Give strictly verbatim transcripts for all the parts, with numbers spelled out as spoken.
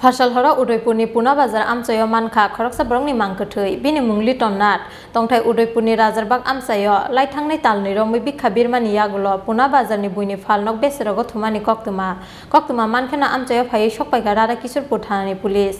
Pharsal horo Udaipurni Puna Bazar amchaio mankha khoroksa borokni mang kwthwi. Bini mung Liton Nath. Tongthai Udaipurni Rajarwk amchaio laithangnai talnwi romwi bikha birmani yagulo Puna Bazarni buini phalnok beserogo thumani koktwma. Koktwma mankheno amchaio phaiwi sokpaikha Radha Kishorpur thanani police.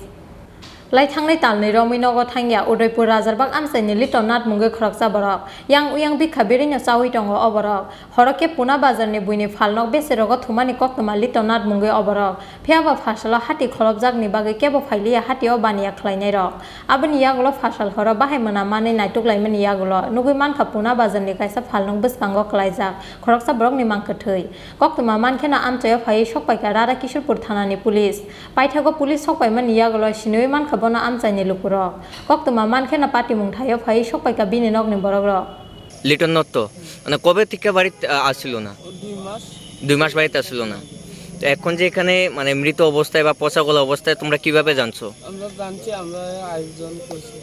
Laithangnai talnwi romwi nogo thangya Udaipur Rajarwk amchaini Liton Nath mungwi khoroksa borok. Yang uyang bikha birwino chaui tongo o borok. Horo khe Puna Bazarni buini phalnok beserogo thumani koktwma Liton Nath mungwi o borok. Phiyaba pharsalo hati kholopjakni bagwi kebo phailiya hatio baniya khlainairok. Aboni yagulo pharsal horo bahai mwnamani naituklaimani yagulo nugwi mankha Puna Bazarni kaisa phalnok bwskango klaijak khoroksa borokni mang kwthwi. Koktwma mankheno amchaio phaiwi sokpaikha Radha Kishorpur thanani police. Paithago police sokpaimani yagulo siniwi mankha bono amchaini lukurok. Koktwma mankheno patimung thaio phaiwi sokpaikha bini nokni borokrok. Liton দত্ত, মানে কবে থেকে বাড়িতে আ, আসছিল না? ও দুই মাস। দুই মাস বাড়িতে আসছিল না। তো এখন যে এখানে মানে মৃত অবস্থায় বা পচা গলা অবস্থায় তোমরা কিভাবে জানছো? আমরা জানছি, আমরা আরেকজন কইছে,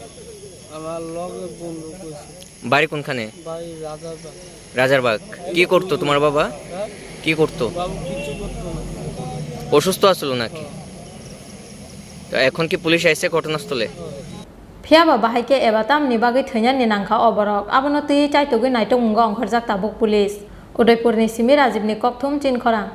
আমার লগে বন্ধু কইছে। বাড়ি কোনখানে? বাড়ি রাজারবাগ। রাজারবাগ। কি করতো তোমার বাবা? হ্যাঁ? কি করতো? বাবু কিছু করতো না। অসুস্থ আসছিল নাকি? তো এখন কি পুলিশ আইছে ঘটনাস্থলে? হ্যাঁ। Phiyaba bahai khe eba tamni bagwi thwinani nangkha o borok? Abono twiwi chaitugwi naitokmungo ongkhorjak tabuk police. Udaipurni simi Rajibni kokthum Chinkhorang.